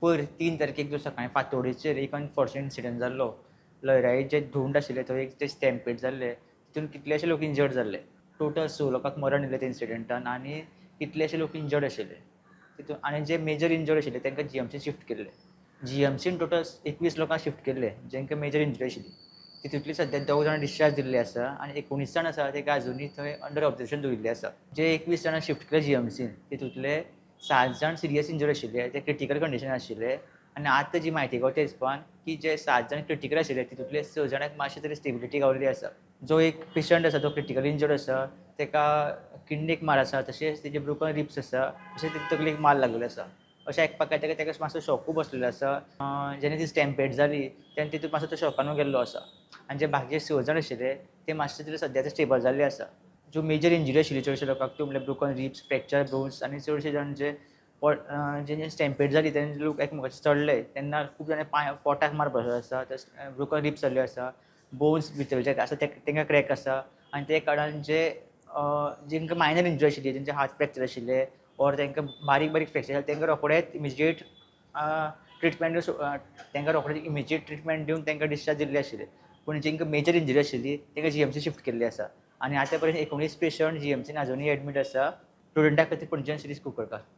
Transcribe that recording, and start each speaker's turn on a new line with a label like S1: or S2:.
S1: पयर 3 तारखेक जो सकाळीं फांतोडेचेर एक अनफॉर्चुनेट इन्सिडंट जाल्लो, लयराई जे धुंड आशिल्ले थंय एक जे स्टॅम्पेड जाल्ले, तितून कितलेशे लोक इंजर्ड जाल्ले. टोटल स लोकांक मरण येयलें त्या इन्सिडंटान आनी कितलेशे लोक इंजर्ड आशिल्ले तितून. आनी जे मेजर इंजर्ड आशिल्ले तांकां जीएमसी शिफ्ट केल्ले. जीएमसीन टोटल 21 लोकांक शिफ्ट केल्ले जेंकां मेजर इंजरी आशिल्ली. तितूंतली सद्या दोग जाणां डिस्चार्ज दिल्ले आसा आनी 19 जाण आसा तेका अजुनूय थंय अंडर ऑब्जर्वेशन दवरिल्ले आसा. जे 21 जाणां शिफ्ट केले जीएमसीन, तितूंतले सात जाण सिरियस इंजर्ड आशिल्ले, ते क्रिटिकल कंडिशन आशिल्ले. आनी आतां जी म्हायती गावता त्या हिसपान की जे सात जाण क्रिटिकल आशिल्ले तितूंतले स जाणांक मातशें तरी स्टेबिलिटी गावल्ली आसा. जो एक पेशंट आसा तो क्रिटिकल इंजर्ड आसा, तेका किडनीक मार आसा, तशेंच तेजे ब्रोकन रिब्स आसा, तशेंच तेजे तकलेक मार लागलेलो आसा अशें आयकपाक येता की तेका मातसो शॉकूय बसलेलो आसा. जेन्ना ती स्टॅम्पेड जाली तेन्ना तितून मातसो तो शॉकानूय गेल्लो आसा. आनी जे बाकीचे स जाण आशिल्ले ते मातशे तरी सद्या आतां स्टेबल जाल्ले आसा. ज्यो मेजर इंजरी आशिल्ली चडशे लोकांक त्यो म्हणल्यार ब्रोकन रिब्स, फ्रॅक्चर बोन्स. आनी चडशे जाण जे जेन्ना स्टॅम्पेड जाली तेन्ना लोक एकमेकाचेर चडले तेन्ना खूब जाणां पांय पोटाक मार बसलो आसा, ब्रोकन रिब्स जाल्ल्यो आसा, बोन्स भितर जे आसा ते तांकां क्रॅक आसा. आनी ते कारणान जे जेंकां मायनर इंजरी आशिल्ली, जेंचे हात फ्रॅक्चर आशिल्ले ऑर तांकां बारीक बारीक फ्रॅक्चर आशिल्ले, तांकां रोखडेच इमिजिएट ट्रिटमेंट, तांकां रोखडेच इमिजिएट ट्रिटमेंट दिवन तांकां डिस्चार्ज दिल्ले आशिल्ले. पूण जेंकां मेजर इंजरी आशिल्ली तांकां जीएमसी शिफ्ट केल्ली आसा आनी आतां पर्यंत 19 पेशंट जीएमसीन अजुनूय एडमीट आसा. स्टुडंटा खातीर पणजेच्यान शिरीष कुंकळकार.